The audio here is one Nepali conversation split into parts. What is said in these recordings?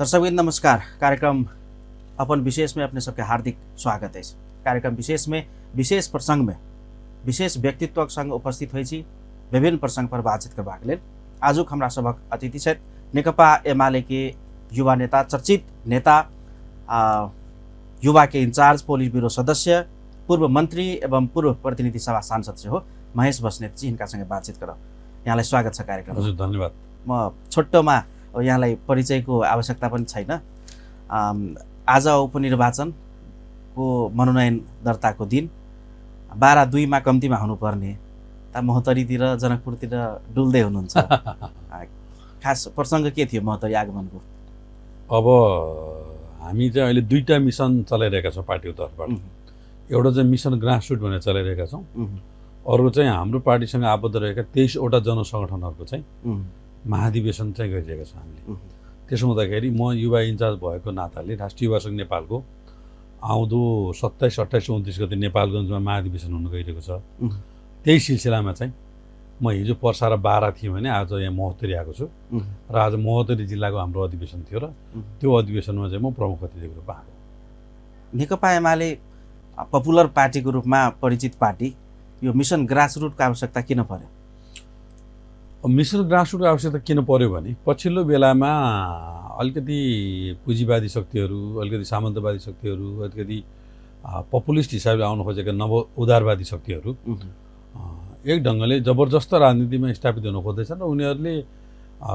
दर्शकवृंद नमस्कार। कार्यक्रम अपन विशेष में अपने सबके हार्दिक स्वागत है। कार्यक्रम विशेष में विशेष प्रसंग में विशेष व्यक्तित्व संग उपस्थित हुई विभिन्न प्रसंग पर बातचीत करबाक लेल आजुक हमरा सबक अतिथि छथि नेकपा एमाले के युवा नेता, चर्चित नेता, युवा के इंचार्ज, पोलिट ब्यूरो सदस्य, पूर्व मंत्री एवं पूर्व प्रतिनिधि सभा सांसद से हो महेश बस्नेत जी। इनका संगे बातचीत करब। यहाँलाई स्वागत छ कार्यक्रम। हजुर धन्यवाद। म छोटोमा यहाँलाई परिचयको आवश्यकता पनि छैन। आज उपनिर्वाचनको मनोनयन दर्ताको दिन 12/2 मा कम्तीमा हुनुपर्ने महोत्तरीतिर जनकपुरतिर डुल्दै हुनुहुन्छ। खास प्रसङ्ग के थियो महोत्तरी आगमनको? अब हामी चाहिँ अहिले दुईटा मिसन चलाइरहेका छौँ पार्टीको तर्फबाट। एउटा चाहिँ मिसन ग्रासरुट भनेर चलाइरहेका छौँ, अर्को चाहिँ हाम्रो पार्टीसँग आबद्ध रहेका 23वटा जनसङ्गठनहरूको चाहिँ महाधिवेशन चाहिँ गरिरहेका छौँ हामीले। त्यसो हुँदाखेरि म युवा इन्चार्ज भएको नाताले राष्ट्रिय युवा सङ्घ नेपालको आउँदो 27, 28, 29 गते नेपालगञ्जमा महाधिवेशन हुन गइरहेको छ। त्यही सिलसिलामा चाहिँ म हिजो पर्सा र बारा थिएँ भने आज यहाँ महोत्तरी आएको छु र आज महोत्तरी जिल्लाको हाम्रो अधिवेशन थियो र त्यो अधिवेशनमा चाहिँ म प्रमुख अतिथिको रूपमा आएको। नेकपा एमाले पपुलर पार्टीको रूपमा परिचित पार्टी, यो मिसन ग्रासरुटको आवश्यकता किन पर्यो? मिसन ग्रासरुटको आवश्यकता किन पर्यो भने पछिल्लो बेलामा अलिकति पुँजीवादी शक्तिहरू, अलिकति सामन्तवादी शक्तिहरू, अलिकति पपुलिस्ट हिसाबले आउन खोजेका नव उदारवादी शक्तिहरू एक ढङ्गले जबरजस्त राजनीतिमा स्थापित हुन खोज्दैछन् र उनीहरूले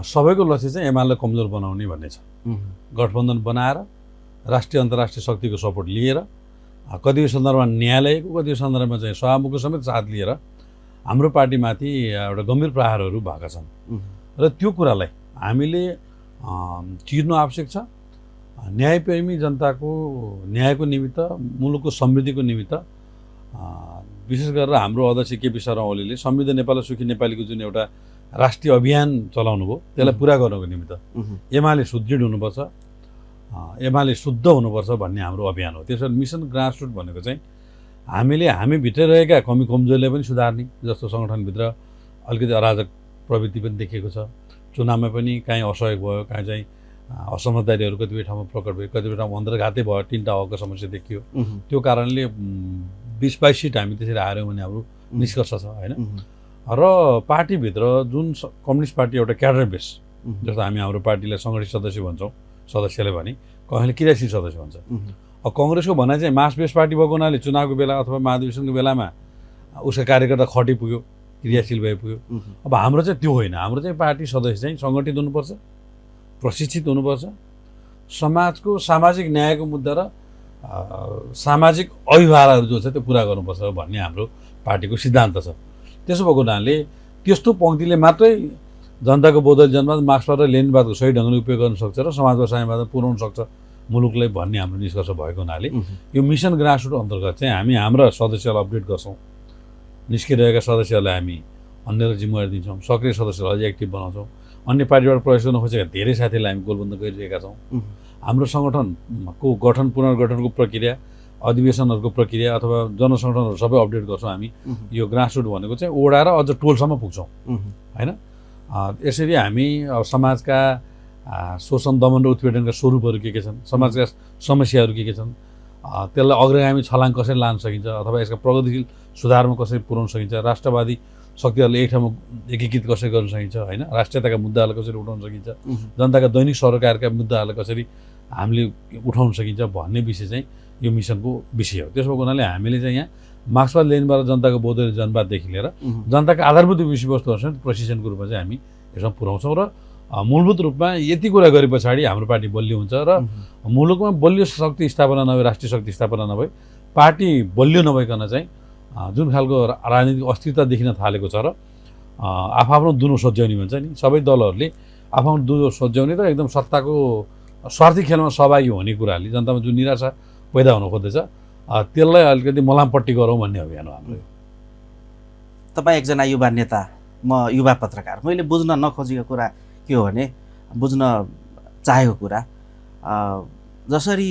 सबैको लक्ष्य चाहिँ एमालेलाई कमजोर बनाउने भन्ने छ। गठबन्धन बनाएर राष्ट्रिय अन्तर्राष्ट्रिय शक्तिको सपोर्ट लिएर, कतिपय सन्दर्भमा न्यायालयको, कतिपय सन्दर्भमा चाहिँ सभामुखको समेत साथ लिएर हाम्रो पार्टीमाथि एउटा गम्भीर प्रहारहरू भएका छन् र त्यो कुरालाई हामीले चिर्नु आवश्यक छ। न्यायप्रेमी जनताको न्यायको निमित्त, मुलुकको समृद्धिको निमित्त विशेष गरेर हाम्रो अध्यक्ष केपी शर्मा ओलीले समृद्ध नेपाल सुखी नेपालीको जुन एउटा राष्ट्रिय अभियान चलाउनु भयो त्यसलाई पुरा गर्नको निमित्त एमाले सुदृढ हुनुपर्छ, एमाले शुद्ध हुनुपर्छ भन्ने हाम्रो अभियान हो। त्यसैले मिसन ग्रासरुट भनेको चाहिँ हामी भित्र रहेका कमी कमजोरीलाई पनि सुधार्ने, जस्तो सङ्गठनभित्र अलिकति अराजक प्रवृत्ति पनि देखिएको छ, चुनावमा पनि काहीँ असहयोग भयो, काहीँ चाहिँ असमझदारीहरू कतिपय ठाउँमा प्रकट भयो, कतिपय ठाउँमा अन्तर्घातै भयो, 3टा हकको समस्या देखियो। त्यो कारणले 20-22 सिट हामी त्यसरी हार्यौँ भने हाम्रो निष्कर्ष छ होइन। र पार्टीभित्र जुन कम्युनिस्ट पार्टी एउटा क्याडर बेस, जस्तो हामी हाम्रो पार्टीलाई सङ्गठित सदस्य भन्छौँ, सदस्यले भने कहिले क्रियाशील सदस्य भन्छ। अब कङ्ग्रेसको भनाइ चाहिँ मास बेस पार्टी भएको हुनाले चुनावको बेला अथवा महाधिवेशनको बेलामा उसका कार्यकर्ता खटी पुग्यो, क्रियाशील भए पुग्यो। अब हाम्रो चाहिँ त्यो होइन। हाम्रो चाहिँ पार्टी सदस्य चाहिँ सङ्गठित हुनुपर्छ, प्रशिक्षित हुनुपर्छ, समाजको सामाजिक न्यायको मुद्दा र सामाजिक अभिभावनाहरू जो छ त्यो पुरा गर्नुपर्छ भन्ने हाम्रो पार्टीको सिद्धान्त छ। त्यसो भएको हुनाले त्यस्तो पङ्क्तिले मात्रै जनताको बौद्धिक जनवाद, मार्क्सवाद र लेनिनवादको सही ढङ्गले उपयोग गर्न सक्छ र समाजवाद साम्यवाद पुर्याउन सक्छ मुलुकलाई भन्ने हाम्रो निष्कर्ष भएको हुनाले यो मिसन ग्रासरुट अन्तर्गत चाहिँ हामी हाम्रा सदस्यलाई अपडेट गर्छौँ, निस्किरहेका सदस्यहरूलाई हामी अन्य जिम्मेवारी दिन्छौँ, सक्रिय सदस्यलाई अझै एक्टिभ बनाउँछौँ, अन्य पार्टीबाट प्रवेश गर्न खोजेका धेरै साथीहरूलाई हामी गोलबन्द गरिरहेका छौँ। हाम्रो सङ्गठनको गठन पुनर्गठनको प्रक्रिया, अधिवेशनहरूको प्रक्रिया अथवा जनसङ्गठनहरू सबै अपडेट गर्छौँ हामी। यो ग्रासरुट भनेको चाहिँ ओडा र अझ टोलसम्म पुग्छौँ होइन। यसरी हामी समाजका शोषण, दमन र उत्पीडनका स्वरूपहरू के छन्, समाजका समस्याहरू के छन्, त्यसलाई अग्रगामी छलाङ कसरी लान सकिन्छ अथवा यसका प्रगतिशील सुधारमा कसरी पुर्याउन सकिन्छ, राष्ट्रवादी शक्तिहरूले एक ठाउँमा एकीकृत कसरी गर्न सकिन्छ होइन, राष्ट्रियताका मुद्दाहरूलाई कसरी उठाउन सकिन्छ, जनताका दैनिक सरकारका मुद्दाहरूलाई कसरी हामीले उठाउन सकिन्छ भन्ने विषय चाहिँ यो मिसनको विषय हो। त्यसो भएको हुनाले हामीले चाहिँ यहाँ मार्क्सवाद लेनिनवाद जनताको बौद्धिक जनवाददेखि लिएर जनताका आधारभूत विषयवस्तुहरूसँग प्रशिक्षणको रूपमा चाहिँ हामी यसमा पुर्याउँछौँ र मूलभूत रूपमा यति कुरा गरे पछाडि हाम्रो पार्टी बलियो हुन्छ र मुलुकमा बलियो शक्ति स्थापना नभए, राष्ट्रिय शक्ति स्थापना नभए, पार्टी बलियो नभइकन चाहिँ जुन खालको राजनीतिक अस्थिरता देखिन थालेको छ र आफ्नो दुनो सज्याउने भन्छ नि, सबै दलहरूले आफ्नो दुनो सज्याउने र एकदम सत्ताको स्वार्थी खेलमा सहभागी हुने कुराले जनतामा जुन निराशा पैदा हुन खोज्दैछ त्यसलाई अलिकति मलामपट्टि गरौँ भन्ने अभियान हो हाम्रो। तपाईँ एकजना युवा नेता, म युवा पत्रकार, मैले बुझ्न नखोजेको कुरा के हो भने, बुझ्न चाहेको कुरा जसरी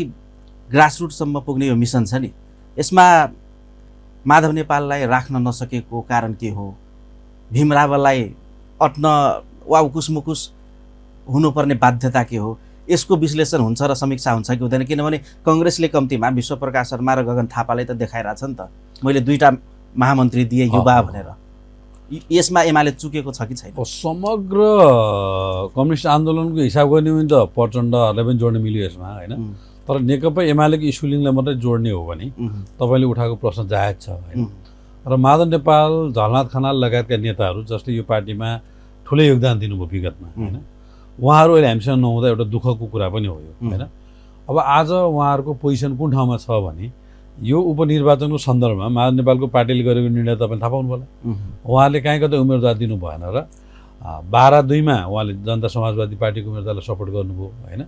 ग्रासरुटसम्म पुग्ने यो मिसन छ नि, यसमा माधव नेपाललाई राख्न नसकेको कारण के हो? भीम रावललाई अट्न वा उकुस मुकुस हुनुपर्ने बाध्यता के हो? यसको विश्लेषण हुन्छ र समीक्षा हुन्छ कि हुँदैन? किनभने कङ्ग्रेसले कम्तीमा विश्वप्रकाश शर्मा र गगन थापालाई त देखाइरहेछ नि त, मैले 2टा महामन्त्री दिए युवा भनेर। यसमा एमाले चुकेको छ कि छैन? समग्र कम्युनिस्ट आन्दोलनको हिसाब गर्ने हो भने त प्रचण्डहरूलाई पनि जोड्न मिल्यो यसमा, होइन? तर नेकपा एमालेको स्कुलिङलाई मात्रै जोड्ने हो भने तपाईँले उठाएको प्रश्न जायज छ, होइन? र माधव नेपाल, झलनाथ खनाल लगायतका नेताहरू जसले यो पार्टीमा ठुलै योगदान दिनुभयो विगतमा, होइन? उहाँहरू अहिले हामीसँग नहुँदा एउटा दुःखको कुरा पनि हो यो, होइन? अब आज उहाँहरूको पोजिसन कुन ठाउँमा छ भने यो उपनिर्वाचनको सन्दर्भमा माधव नेपालको पार्टीले गरेको निर्णय तपाईँ थाहा पाउनु होला। उहाँले कहीँ कतै उम्मेदवार दिनु भएन र 12-2 उहाँले जनता समाजवादी पार्टीको उम्मेदवारलाई सपोर्ट गर्नुभयो, होइन?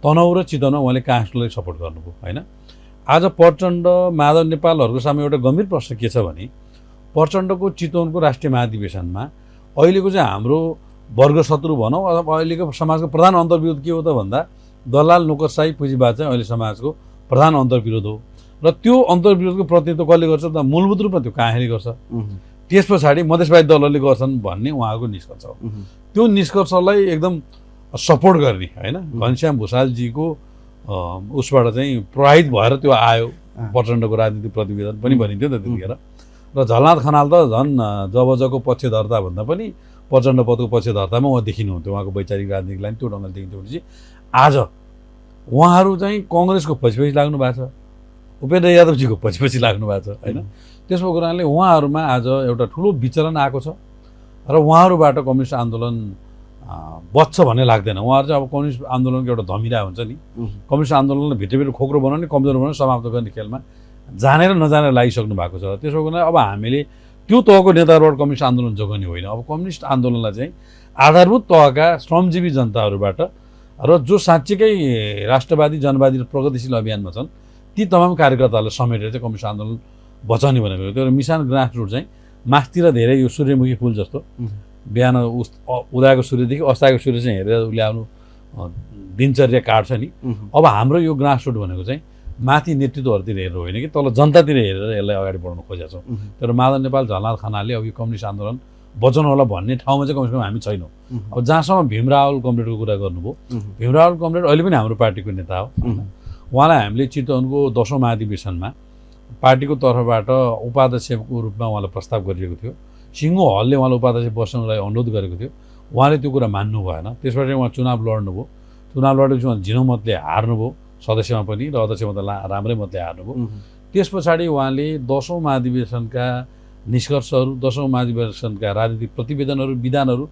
तनहुँ र चितवनमा उहाँले काङ्ग्रेसलाई सपोर्ट गर्नुभयो, होइन? आज प्रचण्ड, माधव नेपालहरूको सामु एउटा गम्भीर प्रश्न के छ भने प्रचण्डको चितवनको राष्ट्रिय महाधिवेशनमा अहिलेको चाहिँ हाम्रो वर्ग शत्रु भनौँ अथवा अहिलेको समाजको प्रधान अन्तर्विरोध के हो त भन्दा दलाल नोकरसाही पुँजीवाद चाहिँ अहिले समाजको प्रधान अन्तर्विरोध हो। र त्यो अन्तर्विरोधको प्रतिनिधित्व कसले गर्छ त? मूलभूत रूपमा त्यो काङ्ग्रेसले गर्छ। त्यस पछाडि मधेसवादी दलहरूले गर्छन् भन्ने उहाँको निष्कर्ष हो। त्यो निष्कर्षलाई एकदम सपोर्ट गर्ने, होइन? घनश्याम भुषालजीको उसबाट चाहिँ प्रभावित भएर त्यो आयो प्रचण्डको राजनीतिक प्रतिवेदन पनि भनिन्थ्यो त त्यतिखेर। र झलनाथ खनाल त झन् जबजको पक्षधर्ता भन्दा पनि प्रचण्ड पदको पक्षधर्तामा उहाँ देखिनुहुन्थ्यो। उहाँको वैचारिक राजनीतिक लाइन त्यो ढङ्गले देखिन्थ्यो भनेपछि आज उहाँहरू चाहिँ कङ्ग्रेसको पछि लाग्नु भएको छ, उपेन्द्र यादवजीको पछि लाग्नु भएको छ, होइन? त्यसको कारणले उहाँहरूमा आज एउटा ठुलो विचलन आएको छ र उहाँहरूबाट कम्युनिस्ट आन्दोलन बच्छ भन्ने लाग्दैन। उहाँहरू चाहिँ अब कम्युनिस्ट आन्दोलनको एउटा धमिरा हुन्छ नि, कम्युनिस्ट आन्दोलनलाई भित्रभित्र खोक्रो बनाउने, कमजोर बनाउने, समाप्त गर्ने खेलमा जानेर नजानेर लागिसक्नु भएको छ। त्यसो कारण अब हामीले त्यो तहको नेताहरूबाट कम्युनिस्ट आन्दोलन जोगाउने होइन। अब कम्युनिस्ट आन्दोलनलाई चाहिँ आधारभूत तहका श्रमजीवी जनताहरूबाट र जो साँच्चीकै राष्ट्रवादी, जनवादी र प्रगतिशील अभियानमा छन् ती तमाम कार्यकर्ताहरूलाई समेटेर चाहिँ कम्युनिस्ट आन्दोलन बचाउने भनेको। त्यो मिसन ग्रासरुट चाहिँ मास्तिर धेरै यो सूर्यमुखी फुल जस्तो बिहान उदाएको सूर्यदेखि अस्ताएको सूर्य चाहिँ हेरेर उसले आफ्नो दिनचर्या काट्छ नि। अब हाम्रो यो ग्रासरुट भनेको चाहिँ माथि नेतृत्वहरूतिर हेरेर होइन कि तल जनतातिर हेरेर यसलाई अगाडि बढाउन खोजेका छौँ। तर माधव नेपाल, झलनाथ खनालले अब यो कम्युनिस्ट आन्दोलन बचाउनु होला भन्ने ठाउँमा चाहिँ कमसेकम हामी छैनौँ। अब जहाँसम्म भीमरावल कमरेडको कुरा गर्नुभयो, भीमरावल कमरेड अहिले पनि हाम्रो पार्टीको नेता हो। उहाँलाई हामीले चितवनको 10औं महाधिवेशनमा पार्टीको तर्फबाट उपाध्यक्षको रूपमा उहाँलाई प्रस्ताव गरिएको थियो। सिङ्गो हलले उहाँलाई उपाध्यक्ष बस्नलाई अनुरोध गरेको थियो। उहाँले त्यो कुरा मान्नु भएन। त्यसबाट उहाँ चुनाव लड्नुभयो। चुनाव लडेपछि उहाँ झिनो मतले हार्नुभयो, सदस्यमा पनि र अध्यक्षमा त राम्रै मतले हार्नुभयो। त्यस पछाडि उहाँले 10औं महाधिवेशनका निष्कर्षहरू, 10औं महाधिवेशनका राजनीतिक प्रतिवेदनहरू, विधानहरू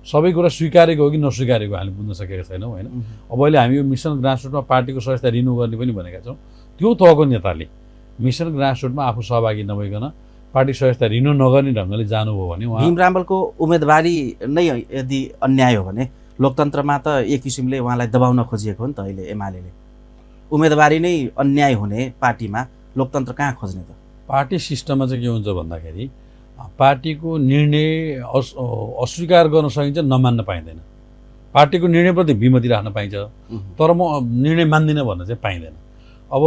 सबै कुरा स्वीकारेको हो कि नस्वीकारेको हामीले बुझ्न सकेका छैनौँ, होइन? अब अहिले हामी यो मिसन ग्रासरुटमा पार्टीको सदस्यता रिन्यू गर्ने पनि भनेका छौँ। त्यो तहको नेताले मिसन ग्रासरुटमा आफू सहभागी नभइकन पार्टी सदस्यता रिन्यू नगर्ने ढङ्गले जानुभयो भने उहाँ भीमरावलको उम्मेदवारी नै यदि अन्याय हो भने लोकतन्त्रमा त एक किसिमले उहाँलाई दबाउन खोजिएको हो नि त। अहिले एमालेले उम्मेदवारी नै अन्याय हुने पार्टीमा लोकतन्त्र कहाँ खोज्ने त? पार्टी सिस्टममा चाहिँ के हुन्छ भन्दाखेरि पार्टीको निर्णय अस्वीकार गर्न सकिन्छ, नमान्न पाइँदैन। पार्टीको निर्णयप्रति विमति राख्न पाइन्छ, तर म निर्णय मान्दिनँ भन्न चाहिँ पाइँदैन। अब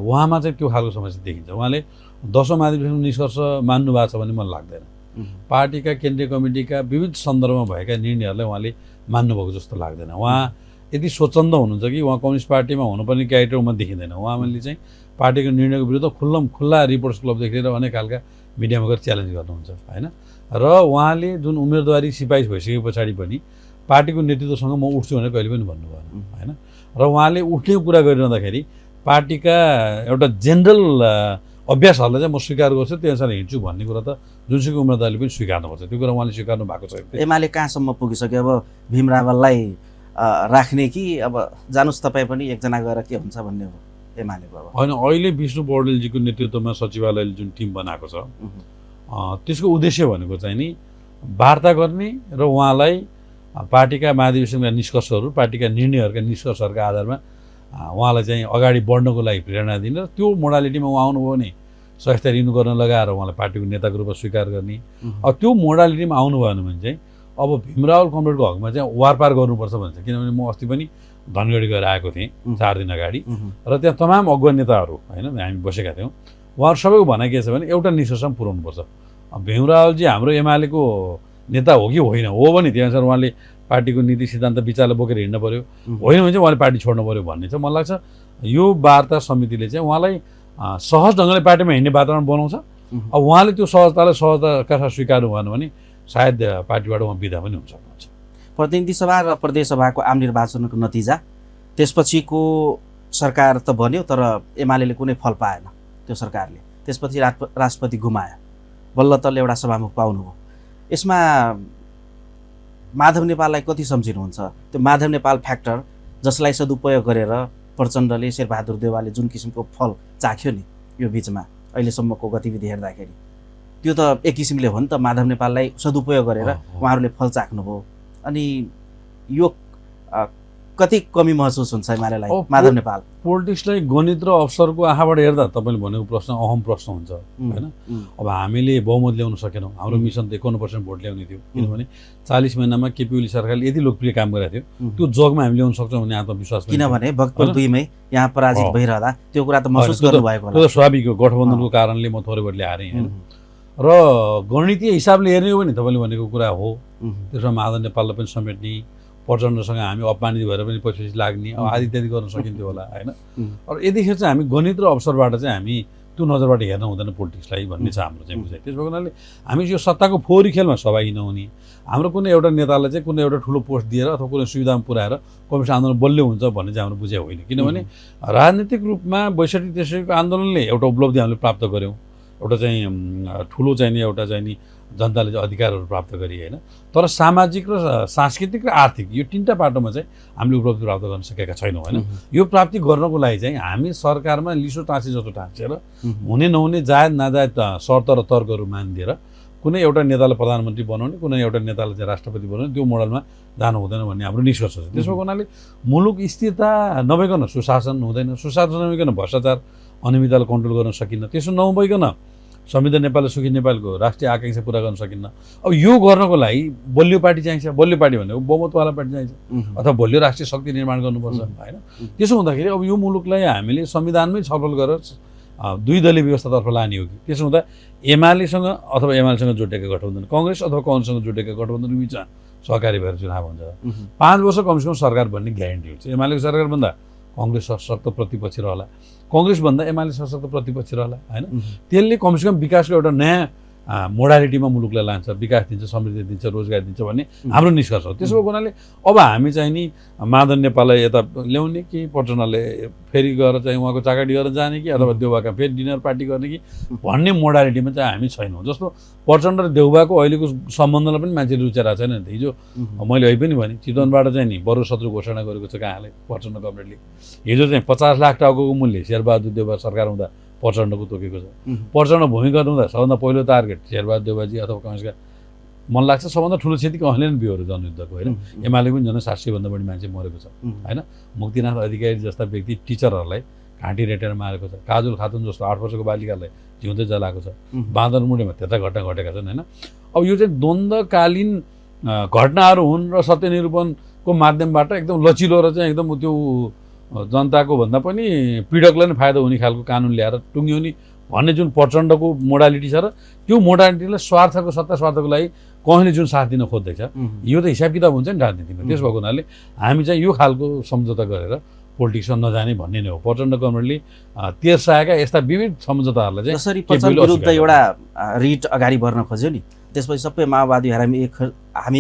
उहाँमा चाहिँ त्यो खालको समस्या देखिन्छ। उहाँले 10औं महाधिवेशनको निष्कर्ष मान्नु भएको छ भन्ने मलाई लाग्दैन। पार्टीका केन्द्रीय कमिटीका विविध सन्दर्भमा भएका निर्णयहरूलाई उहाँले मान्नुभएको जस्तो लाग्दैन। उहाँ यति स्वच्छन्द हुनुहुन्छ कि उहाँ कम्युनिस्ट पार्टीमा हुनुपर्ने क्यारेक्टरमा देखिँदैन। उहाँले चाहिँ पार्टीको निर्णयको विरुद्ध खुल्ला रिपोर्टर्स क्लबदेखि लिएर अनेक खालका मिडियामा गएर च्यालेन्ज गर्नुहुन्छ, होइन? र उहाँले जुन उम्मेदवारी सिफारिस भइसके पछाडि पनि पार्टीको नेतृत्वसँग म उठ्छु भनेर कहिले पनि भन्नु भएन, होइन? र उहाँले उठ्ने कुरा गरिरहँदाखेरि पार्टीका एउटा जेनरल अभ्यासहरूलाई चाहिँ म स्वीकार गर्छु, त्यो अनुसार हिँड्छु भन्ने कुरा त जुनसुकै उम्मेदवारले पनि स्वीकार्नुपर्छ। त्यो कुरा उहाँले स्वीकार्नु भएको छ। एमाले कहाँसम्म पुगिसक्यो? अब भीमरावललाई राख्ने कि अब जानुस् तपाईँ पनि एकजना गएर के हुन्छ भन्ने हो एमालेको? अब होइन, अहिले विष्णु पौडेलजीको नेतृत्वमा सचिवालयले जुन टिम बनाएको छ त्यसको उद्देश्य भनेको चाहिँ नि वार्ता गर्ने र उहाँलाई पार्टीका महाधिवेशनका निष्कर्षहरू, पार्टीका निर्णयहरूका निष्कर्षहरूका आधारमा उहाँलाई चाहिँ अगाडि बढ्नको लागि प्रेरणा दिने र त्यो मोडालिटीमा उहाँ आउनुभयो भने सदस्यता रिन्यू गर्न लगाएर उहाँलाई पार्टीको नेताको रूपमा स्वीकार गर्ने। अब त्यो मोडालिटीमा आउनु भएन भने चाहिँ अब भीमरावल कमरेडको हकमा चाहिँ वारपार गर्नुपर्छ भन्छ। किनभने म अस्ति पनि धनगढी गएर आएको थिएँ 4 दिन अगाडि, र त्यहाँ तमाम अगुवा नेताहरू, होइन, हामी बसेका थियौँ। उहाँहरू सबैको भनाइ के छ भने एउटा निष्कर्षमा पुर्याउनुपर्छ। भीमरावलजी हाम्रो एमालेको नेता हो कि होइन, हो भने त्यही अनुसार उहाँले पार्टीको नीति सिद्धान्त विचारलाई बोकेर हिँड्न पर्यो, होइन भने चाहिँ उहाँले पार्टी छोड्नु पर्यो भन्ने चाहिँ मलाई लाग्छ यो वार्ता समितिले चाहिँ उहाँलाई सहज ढङ्गले पार्टीमा हिँड्ने वातावरण बनाउँछ। अब उहाँले त्यो सहजतालाई सहजताका साथ स्वीकार्नु भएन भने सायद पार्टीबाट उहाँ बिदा पनि हुन सक्नुहुन्छ। प्रतिनिधि सभा र प्रदेश सभाको आम निर्वाचनको नतिजा त्यसपछिको सरकार त बन्यो, तर एमाले कुनै फल पाएन त्यो सरकारले। त्यसपछि राष्ट्रपति गुमायो, बल्ल तल्ल एउटा सभामुख पाउनुभयो। यसमा माधव नेपाललाई कति सम्झिनुहुन्छ? त्यो माधव नेपाल फ्याक्टर जसलाई सदुपयोग गरेर प्रचण्डले शेरबहादुर देउवाले जुन किसिमको फल चाख्यो नि यो बिचमा अहिलेसम्मको गतिविधि हेर्दाखेरि, त्यो त एक किसिमले हो नि त, माधव नेपाललाई सदुपयोग गरेर उहाँहरूले फल चाख्नुभयो। अनि यो कति कमी महसुस हुन्छ एमालेलाई माधव नेपाल? पोलिटिक्सलाई गणित र अवसरको आँखाबाट हेर्दा तपाईँले भनेको प्रश्न अहम प्रश्न हुन्छ, होइन? अब हामीले बहुमत ल्याउन सकेनौँ, हाम्रो मिसन त 51% भोट ल्याउने थियो, किनभने 40 महिनामा केपी ओली सरकारले यति लोकप्रिय काम गरेको थियो, त्यो जगमा हामी ल्याउन सक्छौँ भन्ने आत्मविश्वास। किनभने भक्तपुर 2 मै यहाँ पराजित भइरहँदा त्यो कुरा त महसुस गर्नुभएको होला। त्यो स्वाभाविक हो, गठबन्धनको कारणले म थोरै भोटले हारेँ, होइन? र गणितीय हिसाबले हेर्ने हो भने तपाईँले भनेको कुरा हो, त्यसमा माधव नेपाललाई पनि समेट्ने, प्रचण्डसँग हामी अपमानित भएर पनि पछि लाग्ने, अब आदि इत्यादि गर्न सकिन्थ्यो होला, होइन? र यतिखेर चाहिँ हामी गणित र अवसरबाट चाहिँ हामी त्यो नजरबाट हेर्न हुँदैन पोलिटिक्सलाई भन्ने छ हाम्रो चाहिँ बुझाइ। त्यस हुनाले हामी यो सत्ताको फोहोरी खेलमा सहभागी नहुने, हाम्रो कुनै एउटा नेतालाई चाहिँ कुनै एउटा ठुलो पोस्ट दिएर अथवा कुनै सुविधामा पुऱ्याएर कम्युनिस्ट आन्दोलन बलियो हुन्छ भन्ने चाहिँ हाम्रो बुझाइ होइन। किनभने राजनीतिक रूपमा 62-63को आन्दोलनले एउटा उपलब्धि हामीले प्राप्त गऱ्यौँ, एउटा चाहिँ ठुलो चाहिँ नि एउटा चाहिँ नि जनताले चाहिँ अधिकारहरू प्राप्त गरे, होइन? तर सामाजिक र सांस्कृतिक र आर्थिक यो तीनटा पाटोमा चाहिँ हामीले उपलब्धि प्राप्त गर्न सकेका छैनौँ, होइन? यो प्राप्ति गर्नको लागि चाहिँ हामी सरकारमा लिसो टाँसे जस्तो टाँसेर हुने नहुने जायज नाजायज शर्त र तर्कहरू मानिदिएर कुनै एउटा नेतालाई प्रधानमन्त्री बनाउने, कुनै एउटा नेतालाई चाहिँ राष्ट्रपति बनाउने, त्यो मोडलमा जानु हुँदैन भन्ने हाम्रो निष्कर्ष छ। त्यसो हुनाले मुलुक स्थिरता नभइकन सुशासन हुँदैन, सुशासन नभइकन भ्रष्टाचार अनियमिततालाई कन्ट्रोल गर्न सकिन्न, त्यसो नभइकन समृद्ध नेपाल र सुखी नेपालको राष्ट्रिय आकाङ्क्षा पुरा गर्न सकिन्न। अब यो गर्नको लागि बलियो पार्टी चाहिन्छ, बलियो पार्टी भनेको बहुमतवाला पार्टी चाहिन्छ अथवा बलियो राष्ट्रिय शक्ति निर्माण गर्नुपर्छ, होइन? त्यसो हुँदाखेरि अब यो मुलुकलाई हामीले संविधानमै छलफल गरेर 2 दलीय व्यवस्थातर्फ लाने हो कि? त्यसो हुँदा एमालेसँग अथवा एमालेसँग जोडिएका गठबन्धन, कङ्ग्रेस अथवा कङ्ग्रेससँग जोडिएका गठबन्धन बिचमा सहकारी भएर चुनाव हुन्छ। 5 वर्ष कमसेकम सरकार बन्ने ग्यारेन्टी हुन्छ। एमालेको सरकारभन्दा कङ्ग्रेस सशक्त प्रतिपक्ष रहला, कङ्ग्रेसभन्दा एमाले सशक्त प्रतिपक्ष रहला, होइन? त्यसले कमसेकम विकासको एउटा नयाँ मोडालिटीमा मुलुकलाई लान्छ, विकास दिन्छ, समृद्धि दिन्छ, रोजगार दिन्छ भन्ने हाम्रो निष्कर्ष हो। त्यसो भएको हुनाले अब हामी चाहिँ नि माधव नेपाललाई यता ल्याउने कि प्रचण्डले फेरि गएर चाहिँ उहाँको चाकाटी गरेर जाने कि अथवा देउबाका फेरि डिनर पार्टी गर्ने कि भन्ने मोडालिटीमा चाहिँ हामी छैनौँ। जस्तो प्रचण्ड र देउबाको अहिलेको सम्बन्धलाई पनि मान्छेले रुचाइरहेको छैन नि त। हिजो मैले अहिले पनि भने चितवनबाट चाहिँ नि बरु शत्रु घोषणा गरेको छ कहाँले, प्रचण्ड गभर्मेन्टले। हिजो चाहिँ 50 लाख टाकाको मूल्य शेरबहादुर देउबा सरकार हुँदा प्रचण्डको तोकेको छ। प्रचण्ड भूमिगत हुँदा सबभन्दा पहिलो टार्गेट शेरबहादुर देउबाजी अथवा कङ्ग्रेसका मन लाग्छ सबभन्दा ठुलो क्षति अहिले नै बिहोर जनयुद्धको, होइन? एमाले पनि झन् 700 भन्दा बढी मान्छे मरेको छ, होइन? मुक्तिनाथ अधिकारी जस्ता व्यक्ति टिचरहरूलाई घाँटी रेटेर मारेको छ, काजुल खातुन जस्तो 8 वर्षको बालिकालाई जिउँदै जलाएको छ, बाँदरमुढेमा त्यता घटना घटेका छन्, होइन? अब यो चाहिँ द्वन्द्वकालीन घटनाहरू हुन् र सत्य निरूपणको माध्यमबाट एकदम लचिलो र चाहिँ एकदम त्यो जनताको भन्दा पनि पीडकलाई नै फाइदा हुने खालको कानुन ल्याएर टुङ्ग्याउने भन्ने जुन प्रचण्डको मोडालिटी छ र त्यो मोडालिटीलाई स्वार्थको सत्ता स्वार्थको लागि कसैले जुन साथ दिन खोज्दैछ, यो त हिसाब किताब हुन्छ नि राजनीतिमा। त्यस भएको हुनाले हामी चाहिँ यो खालको सम्झौता गरेर पोलिटिक्समा नजाने भन्ने नै हो। प्रचण्ड गभर्मेन्टले तेर्साएका यस्ता विविध सम्झौताहरूलाई चाहिँ जसरी प्रचण्ड विरुद्ध एउटा रिट अगाडि बढ्न खोज्यो नि, त्यसपछि सबै माओवादी हामी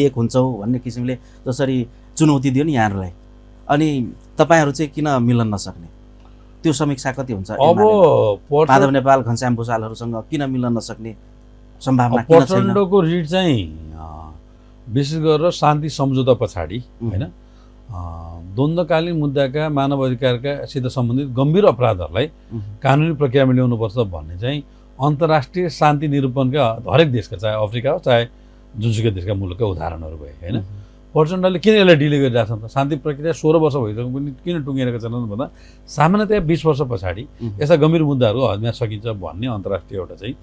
एक हुन्छौँ भन्ने किसिमले जसरी चुनौती दियो नि यहाँहरूलाई, अनि तपाईँहरू चाहिँ किन मिल्न नसक्ने? त्यो समीक्षा कति हुन्छ? अब माधव नेपाल घनश्याम भुसालहरूसँग किन मिल्न नसक्ने सम्भावना किन छैन? प्रचण्डको रिट चाहिँ विशेष गरेर शान्ति सम्झौता पछाडि, होइन, द्वन्द्वकालीन मुद्दाका मानव अधिकारका सित सम्बन्धित गम्भीर अपराधहरूलाई कानुनी प्रक्रियामा ल्याउनुपर्छ भन्ने चाहिँ अन्तर्राष्ट्रिय शान्ति निरूपणका हरेक देशका, चाहे अफ्रिका हो चाहे जुनसुकै देशका मुलुकका उदाहरणहरू भए, होइन? प्रचण्डले किन यसलाई डिले गरिरहेको छ त? शान्ति प्रक्रिया 16 वर्ष भइसक्यो पनि किन टुङ्गिरहेको छैन भन्दा सामान्यतया 20 वर्ष पछाडि यस्ता गम्भीर मुद्दाहरू हद्मा सकिन्छ भन्ने अन्तर्राष्ट्रिय एउटा चाहिँ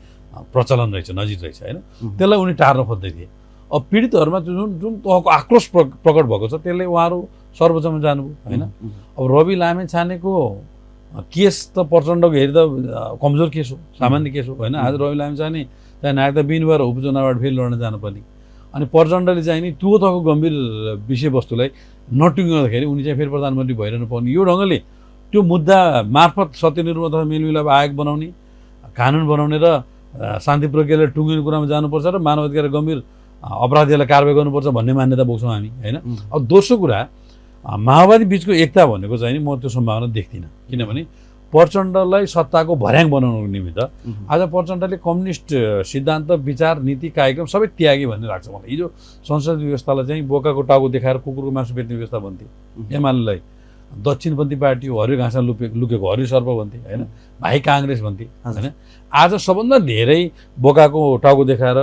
प्रचलन रहेछ, नजिक रहेछ, होइन? त्यसलाई उनी टार्न खोज्दै थिए। अब पीडितहरूमा जुन तहको आक्रोश प्रकट भएको छ त्यसले उहाँहरू सर्वोच्चमा जानुभयो, होइन? अब रवि लामेछानेको केस त प्रचण्डको हेरी त कमजोर केस हो, सामान्य केस हो, होइन? आज रवि लामेछाने चाहिँ नागरिकता बिन भएर उपचुनावबाट फेरि लड्न जानुपर्ने, अनि प्रचण्डले चाहिँ नि त्यो तहको गम्भीर विषयवस्तुलाई नटुङ्गाउँदाखेरि उनी चाहिँ फेरि प्रधानमन्त्री भइरहनु पर्ने यो ढङ्गले त्यो मुद्दा मार्फत सत्यनिर्भर तथा मेलमिलाप आयोग बनाउने कानुन बनाउने र शान्ति प्रक्रियालाई टुङ्गिने कुरामा जानुपर्छ र मानव अधिकार गम्भीर अपराधीहरूलाई कारबाही गर्नुपर्छ भन्ने मान्यता बोक्छौँ हामी होइन। अब दोस्रो कुरा माओवादी बिचको एकता भनेको चाहिँ नि म त्यो सम्भावना देख्दिनँ, किनभने प्रचण्डलाई सत्ताको भर्याङ बनाउनुको निमित्त आज प्रचण्डले कम्युनिस्ट सिद्धान्त विचार नीति कार्यक्रम सबै त्यागे भन्ने लाग्छ मलाई। हिजो संसद व्यवस्थालाई चाहिँ बोकाको टाउको देखाएर कुकुरको मासु बेच्ने व्यवस्था भन्थे एमालेलाई, दक्षिणपन्थी पार्टी हो हरियो घाँसमा लुकेको हरियो सर्प भन्थे होइन, भाइ काङ्ग्रेस भन्थे होइन। आज सबभन्दा धेरै बोकाको टाउको देखाएर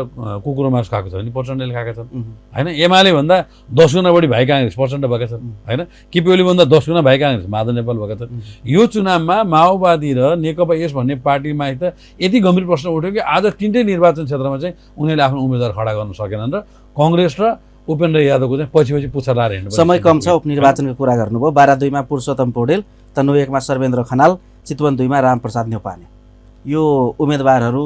कुकुरको मासु खाएको छ भने प्रचण्डले खाएका छन् होइन। एमाले भन्दा 10 गुणा बढी भाइ काङ्ग्रेस प्रचण्ड भएका छन् होइन। केपी ओली भन्दा 10 गुणा भाइ काङ्ग्रेस माधव नेपाल भएका छन्। यो चुनावमा माओवादी र नेकपा यस भन्ने पार्टीमा त यति गम्भीर प्रश्न उठ्यो कि आज 3टै निर्वाचन क्षेत्रमा चाहिँ उनीहरूले आफ्नो उम्मेदवार खडा गर्न सकेनन् र कङ्ग्रेस र उपेन्द्र यादवको चाहिँ पछि पुच्छा लाएर हिँड्नु। समय कम छ, उपनिर्वाचनको कुरा गर्नुभयो। 12-2 मा पुरुषोत्तम पौडेल, तनहु 1 मा सर्वेन्द्र खनाल, चितवन 2 मा रामप्रसाद न्यौपाने। यो उम्मेदवारहरू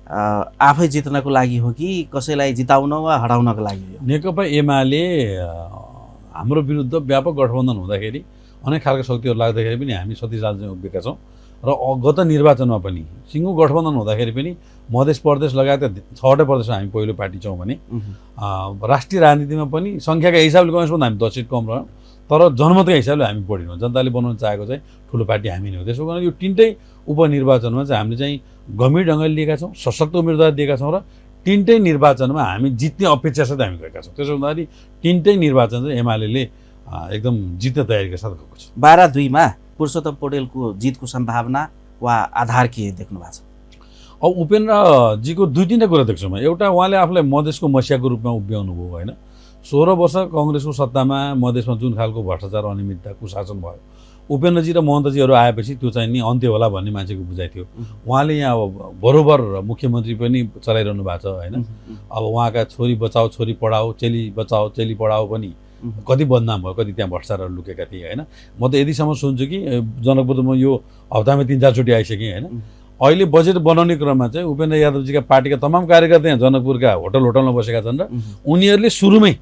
आफै जित्नको लागि हो कि कसैलाई जिताउन वा हटाउनको लागि हो? नेकपा एमाले हाम्रो विरुद्ध व्यापक गठबन्धन हुँदाखेरि अनेक खालका शक्तिहरू लाग्दाखेरि पनि हामी शक्तिशाली चाहिँ उभिएका छौँ र गत निर्वाचनमा पनि सिङ्गो गठबन्धन हुँदाखेरि पनि मधेस प्रदेश लगायत 6वटै प्रदेशमा हामी पहिलो पार्टी छौँ भने राष्ट्रिय राजनीतिमा पनि सङ्ख्याका हिसाबले कमसेकम हामी 10 सिट कम रह्यौँ, तर जनमतका हिसाबले हामी बढिनौँ। जनताले बनाउन चाहेको चाहिँ ठुलो पार्टी हामी नै हो। त्यसो कारण यो 3टै उपनिर्वाचनमा चाहिँ हामीले चाहिँ गम्भीर ढङ्गले लिएका छौँ, सशक्त उम्मेदवार दिएका छौँ र 3टै निर्वाचनमा हामी जित्ने अपेक्षासाथ हामी गएका छौँ। त्यसो हुँदाखेरि 3टै निर्वाचन चाहिँ एमाले एकदम जित्ने तयारीका साथ गएको छ। 12-2 मा पुरुषोत्तम पौडेलको जितको सम्भावना वा आधार के देख्नु भएको छ? अब उपेन्द्रजीको 2-3 कुरा देख्छु म। एउटा, उहाँले आफूलाई मधेसको मसियाको रूपमा उभ्याउनु भयो होइन। 16 वर्ष कङ्ग्रेसको सत्तामा मधेसमा जुन खालको भ्रष्टाचार अनियमितता कुशासन भयो, उपेन्द्रजी र महन्तजीहरू आएपछि त्यो चाहिँ नि अन्त्य होला भन्ने मान्छेको बुझाइ थियो। उहाँले यहाँ अब बरोबर मुख्यमन्त्री पनि चलाइरहनु भएको छ होइन। अब उहाँका छोरी बचाओ छोरी पढाओ, चेली बचाओ चेली पढाओ पनि कति बदनाम भयो, कति त्यहाँ भ्रष्टाचारहरू लुकेका थिए होइन। म त यतिसम्म सुन्छु कि जनकपुरमा यो हप्तामा 3-4 चोटि आइसकेँ होइन। अहिले बजेट बनाउने क्रममा चाहिँ उपेन्द्र यादवजीका पार्टीका तमाम कार्यकर्ता यहाँ जनकपुरका होटलमा बसेका छन् र उनीहरूले सुरुमै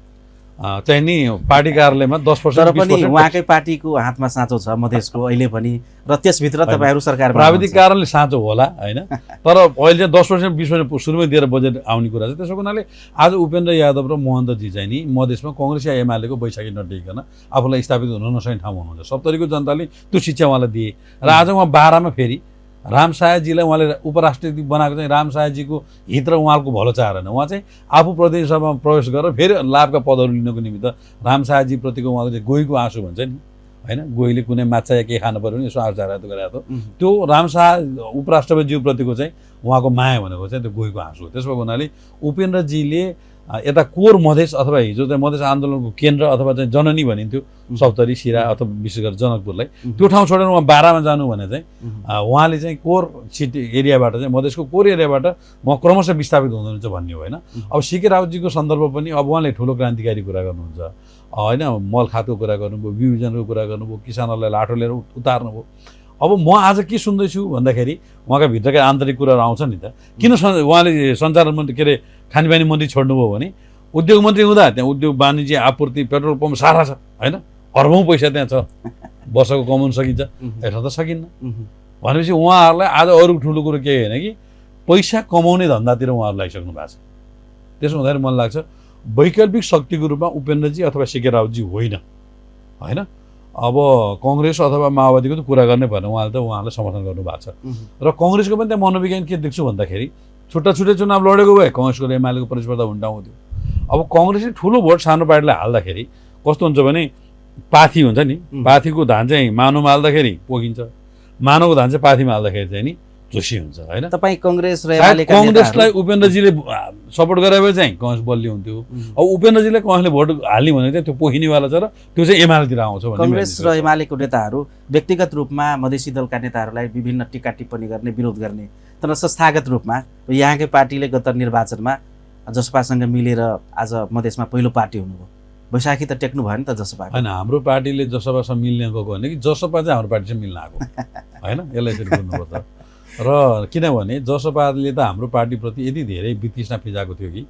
चाहिँ नि पार्टी कार्यालयमा 10% तर पनि उहाँकै पार्टीको हातमा साँचो छ मधेसको अहिले पनि र त्यसभित्र तपाईँहरू सरकारमा प्राविधिक कारणले साँचो होला होइन। तर अहिले चाहिँ 10% 20% सुरुमै दिएर बजेट आउने कुरा छ। त्यसो हुनाले आज उपेन्द्र यादव र महन्तजी चाहिँ नि मधेसमा कङ्ग्रेस या एमालेको बैशाखी नटेकिकन आफूलाई स्थापित हुन नसक्ने ठाउँमा हुनुहुन्छ। 70को जनताले त्यो शिक्षा उहाँलाई दिए र आज उहाँ 12 मा फेरि रामसायजीलाई उहाँले उपराष्ट्रपति बनाएको चाहिँ रामसायजीको हित र उहाँको भलो चाहेन। उहाँ चाहिँ आफू प्रतिनिधि सभामा प्रवेश गरेर फेरि लाभका पदहरू लिनको निमित्त रामसायजीप्रतिको उहाँको चाहिँ गोहीको आँसु भन्छ नि होइन। गोहीले कुनै माछा या केही खानु पऱ्यो भने यसो आँसु झारेर गरेको त्यो रामशाह उपराष्ट्रपतिज्यूप्रतिको चाहिँ उहाँको माया भनेको चाहिँ त्यो गोहीको आँसु हो। त्यसो भएको हुनाले उपेन्द्रजीले यता कोर मधेस अथवा हिजो चाहिँ मधेस आन्दोलनको केन्द्र अथवा चाहिँ जननी भनिन्थ्यो सप्तरी सिरा अथवा विशेष गरेर जनकपुरलाई, त्यो ठाउँ छोडेर उहाँ 12 मा जानु भने चाहिँ उहाँले चाहिँ कोर सिटी एरियाबाट चाहिँ मधेसको कोर एरियाबाट उहाँ क्रमशः विस्थापित हुनुहुन्छ भन्ने हो होइन। अब सीके राउतजीको सन्दर्भ पनि अब उहाँले ठुलो क्रान्तिकारी कुरा गर्नुहुन्छ होइन। मल खातको कुरा गर्नुभयो, विभाजनको कुरा गर्नुभयो, किसानहरूलाई लाठो लिएर उतार्नुभयो। अब म आज के सुन्दैछु भन्दाखेरि उहाँका भित्रका आन्तरिक कुराहरू आउँछ नि त। किन उहाँले सञ्चालन मन्त्री के अरे खानेपानी मन्त्री छोड्नुभयो भने उद्योग मन्त्री हुँदा त्यहाँ उद्योग वाणिज्य आपूर्ति पेट्रोल पम्प सारा छ होइन, अर्बौँ पैसा त्यहाँ छ, वर्षको कमाउन सकिन्छ, यसमा त सकिन्न भनेपछि उहाँहरूलाई आज अरू ठुलो कुरो केही होइन कि पैसा कमाउने धन्दातिर उहाँहरू लागिसक्नु भएको छ। त्यसो हुँदाखेरि मलाई लाग्छ वैकल्पिक शक्तिको रूपमा उपेन्द्रजी अथवा सीके राउतजी होइन होइन। अब कङ्ग्रेस अथवा माओवादीको त कुरा गर्ने भएन, उहाँलाई समर्थन गर्नुभएको छ र कङ्ग्रेसको पनि त्यहाँ मनोविज्ञान के देख्छु भन्दाखेरि छुट्टा चुनाव लडेको भए कङ्ग्रेसको र एमालेको प्रतिस्पर्धा हुन्टाउँथ्यो। अब कङ्ग्रेसले ठुलो भोट सानो पार्टीलाई हाल्दाखेरि कस्तो हुन्छ भने पाथी हुन्छ नि, पाथीको धान चाहिँ मानोमा हाल्दाखेरि पोखिन्छ, मानवको धान चाहिँ पाथीमा हाल्दाखेरि चाहिँ नि जोसी हुन्छ होइन। तपाईँ कङ्ग्रेस र एमालेका कङ्ग्रेसलाई उपेन्द्रजीले सपोर्ट गरे भए चाहिँ कङ्ग्रेस बलियो हुन्थ्यो। अब उपेन्द्रजीले कङ्ग्रेसले भोट हाल्ने भनेको चाहिँ त्यो पोखिनेवाला छ र त्यो चाहिँ एमालेतिर आउँछ। कङ्ग्रेस र एमालेको नेताहरू व्यक्तिगत रूपमा मधेसी दलका नेताहरूलाई विभिन्न टिक्का टिप्पणी गर्ने, विरोध गर्ने, तर संस्थागत रूपमा यहाँकै पार्टीले गत निर्वाचनमा जसपासँग मिलेर आज मधेसमा पहिलो पार्टी हुनुभयो। बैशाखी त टेक्नु भयो नि त जसपा होइन। हाम्रो पार्टीले जसपासँग मिल्ने गएको होइन कि जसपा चाहिँ हाम्रो पार्टीसँग मिल्न आएको होइन, यसलाई यसरी बुझ्नुपर्छ। र किनभने जसपाले त हाम्रो पार्टीप्रति यति धेरै वितृष्णा फिजाएको थियो कि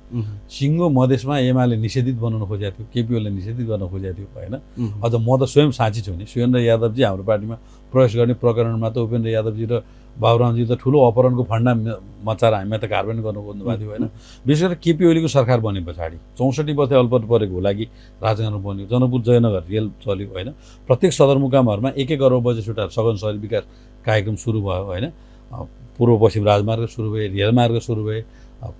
सिङ्गो मधेसमा एमाले निषेधित बनाउन खोजेको थियो, केपीओले निषेधित गर्न खोजेको थियो होइन। अझ म त स्वयं साँची छु नि, सुरेन्द्र यादवजी हाम्रो पार्टीमा प्रवेश गर्ने प्रकरणमा त उपेन्द्र यादवजी र बाबुरामजी त ठुलो अपहरणको फन्डा मचाएर हामीलाई त कार्यान्वयन गर्नु खोज्नुभएको थियो होइन। विशेष गरेर केपी ओलीको सरकार बने पछाडि 64 वर्ष अल्पत परेको होला कि राजगाउँ बन्यो, जनकपुर जयनगर रेल चल्यो होइन। प्रत्येक सदरमुकामहरूमा 1-1 अरब बजेट छुटाएर सघन शहरी विकास कार्यक्रम सुरु भयो होइन। पूर्व पश्चिम राजमार्ग सुरु भए, रेलमार्ग सुरु भए,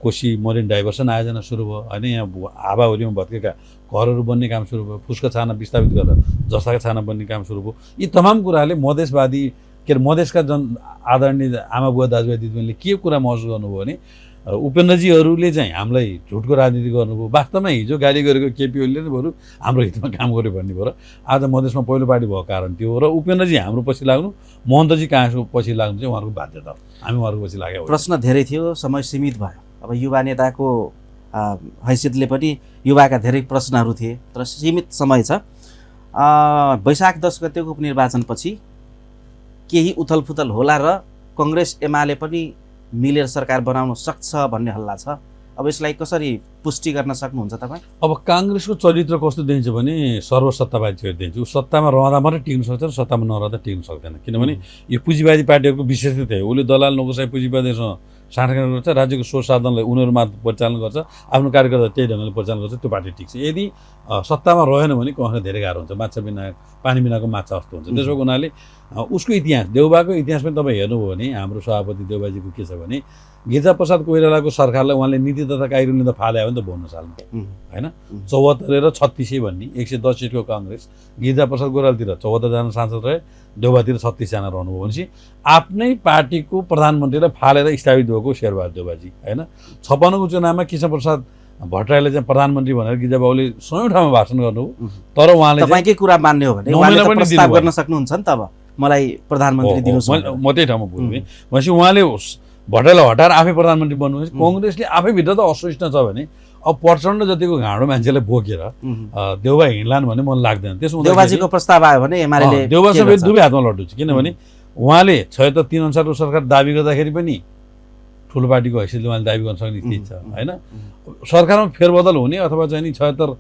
कोशी मरिन डाइभर्सन आयोजना सुरु भयो होइन। यहाँ हावाहुरीमा भत्केका घरहरू बन्ने काम सुरु भयो, फुसका छाना विस्थापित गरेर जस्ताका छाना बन्ने काम सुरु भयो। यी तमाम कुराले मधेसवादी के अरे मधेसका आदरणीय आमा बुवा दाजुभाइ दिदीबहिनीले के कुरा महसुस गर्नुभयो भने उपेन्द्रजीहरूले चाहिँ हामीलाई झुटको राजनीति गर्नुभयो। वास्तवमा हिजो गाली गरेको केपी ओलीले नै बरु हाम्रो हितमा काम गर्यो भन्ने भयो र आज मधेसमा पहिलो पार्टी भएको कारण त्यो र उपेन्द्रजी हाम्रो पछि लाग्नु, महन्तजी कहाँको पछि लाग्नु चाहिँ उहाँहरूको बाध्यता हो। हामी उहाँहरूको पछि लाग्यो। प्रश्न धेरै थियो, समय सीमित भयो। अब युवा नेताको हैसियतले पनि युवाका धेरै प्रश्नहरू थिए, तर सीमित समय छ। वैशाख 10 गतेको उपनिर्वाचनपछि केही उथलपुथल होला र कङ्ग्रेस एमाले पनि मिलेर सरकार बनाउन सक्छ भन्ने हल्ला छ। अब यसलाई कसरी पुष्टि गर्न सक्नुहुन्छ तपाईँ? अब काङ्ग्रेसको चरित्र कस्तो देखिन्छ भने सर्वसत्तावादी चरित्र देखिन्छ। ऊ सत्तामा रहँदा मात्रै टिक्न सक्छ र सत्तामा नरहँदा टिक्न सक्दैन। किनभने यो पुँजीवादी पार्टीहरूको विशेषता हो। उसले दलाल नोकरसाही पुँजीवादीसँग साँठगाँठ गर्छ, राज्यको स्रोत साधनलाई उनीहरू मार्फत परिचालन गर्छ, आफ्नो कार्यकर्ता त्यही ढङ्गले परिचालन गर्छ, त्यो पार्टी टिक्छ। यदि सत्तामा रहेन भने कहाँ धेरै गाह्रो हुन्छ, माछा बिना पानी बिनाको माछा जस्तो हुन्छ। त्यसो हुनाले उसको इतिहास, देउबाको इतिहास पनि तपाईँ हेर्नुभयो भने हाम्रो सभापति देउबाजीको के छ भने गिरिजाप्रसाद कोइरालाको सरकारलाई उहाँले नीति तथा कानुन त फाल्यो नि त 52 सालमा होइन। 74 र 36 भन्ने 110 सिटको काङ्ग्रेस, गिरिजाप्रसाद कोइरालातिर 14 जना सांसद रहे, देउबातिर 36 जना रहनुभयो भनेपछि आफ्नै पार्टीको प्रधानमन्त्रीलाई फालेर स्थापित भएको शेरबहादुर देउबाजी होइन। 56 को चुनावमा कृष्णप्रसाद भट्टराईले चाहिँ प्रधानमन्त्री भनेर गिरिजाबाबुले 100 ठाउँमा भाषण गर्नुभयो। तर उहाँले तपाईँकै कुरा मान्ने हो भने उहाँले त प्रस्ताव गर्न सक्नुहुन्छ नि त, अब मलाई प्रधानमन्त्री दिनुहोस्। म त्यही ठाउँमा पुगेँ भनेपछि उहाँले भट्टराईलाई हटाएर आफै प्रधानमन्त्री बन्नुभएपछि कङ्ग्रेसले आफैभित्र त असहिष्णु छ भने अब प्रचण्ड जतिको घाँडो मान्छेलाई बोकेर देउबा हिँड्लान् भन्ने मन लाग्दैन। त्यसो देउबाजीको प्रस्ताव आयो भने एमाले देउबासँग दुवै हातमा लड्डु छ। किनभने उहाँले 76 अनुसारको सरकार दाबी गर्दाखेरि पनि ठुलो पार्टीको हैसियतले उहाँले दाबी गर्न सक्ने स्थिति छ होइन। सरकारमा फेरबदल हुने अथवा चाहिँ नि 76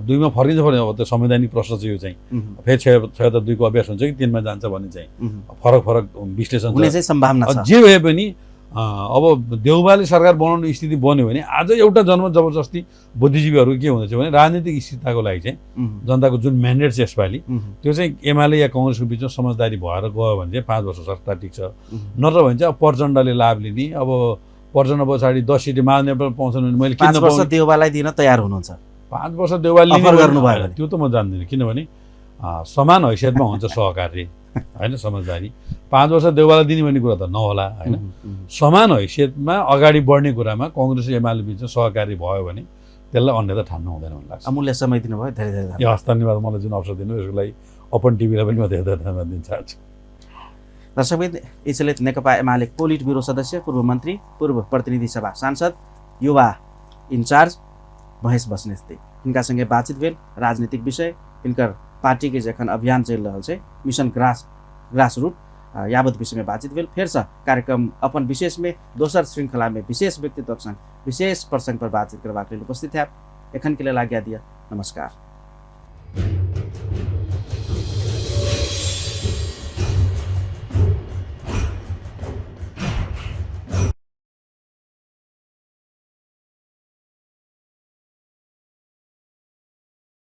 2मा फर्किन्छ भने अब त्यो संवैधानिक प्रश्न चाहिँ यो चाहिँ फेरि 76 2को अभ्यास हुन्छ कि 3मा जान्छ भन्ने चाहिँ फरक विश्लेषण हुने चाहिँ सम्भावना छ। जे भए पनि अब देउबाले सरकार बनाउने स्थिति बन्यो भने आज एउटा जन्म जबरजस्ती बुद्धिजीवीहरू के हुँदैछ भने राजनीतिक स्थिरताको लागि चाहिँ जनताको जुन म्यान्डेट छ यसपालि त्यो चाहिँ एमाले या कङ्ग्रेसको बिचमा समझदारी भएर गयो भने चाहिँ 5 वर्ष सरकार टिक्छ। नत्र भने चाहिँ अब प्रचण्डले लाभ लिने, अब प्रचण्ड पछाडि 10 सिट महानेपल पाउँछन् भने मैले 5 वर्ष देउबालाई दिन तयार हुनुहुन्छ? 5 वर्ष देउबाले लिने गर्नुभयो त्यो त म जान्दिनँ। किनभने समान हैसियतमा हुन्छ सहकार्य होइन, समझदारी। 5 वर्ष देउबालाई दिने भन्ने कुरा त नहोला होइन। समान हैसियतमा अगाडि बढ्ने कुरामा कङ्ग्रेस एमाले बिचमा सहकारी भयो भने त्यसलाई अन्यथा ठान्नु हुँदैन भन्ने लाग्छ। अमूल्य समय दिनुभयो, धेरै धेरै धन्यवाद। हस्, धन्यवाद। मलाई जुन अवसर दिनु यसको लागि अपन टिभीलाई पनि म धेरै धेरै धन्यवाद दिन चाहन्छु। दर्शकवृन्द, यसैले नेकपा एमाले पोलिट ब्युरो सदस्य, पूर्व मन्त्री, पूर्व प्रतिनिधि सभा सांसद, युवा इन्चार्ज महेश बस्नेत थिए। इनकासँगै बातचित भेल राजनीतिक विषय, इनकर पार्टी के जखन अभियान चल रहा है मिशन ग्रास रूट यावत विषय में बातचीत भेल। फिर से कार्यक्रम अपन विशेष में दोसर श्रृंखला में विशेष व्यक्तित्व संग विशेष प्रसंग पर बातचीत करवाक उपस्थित है। एखन के लिए आज्ञा दिया, नमस्कार।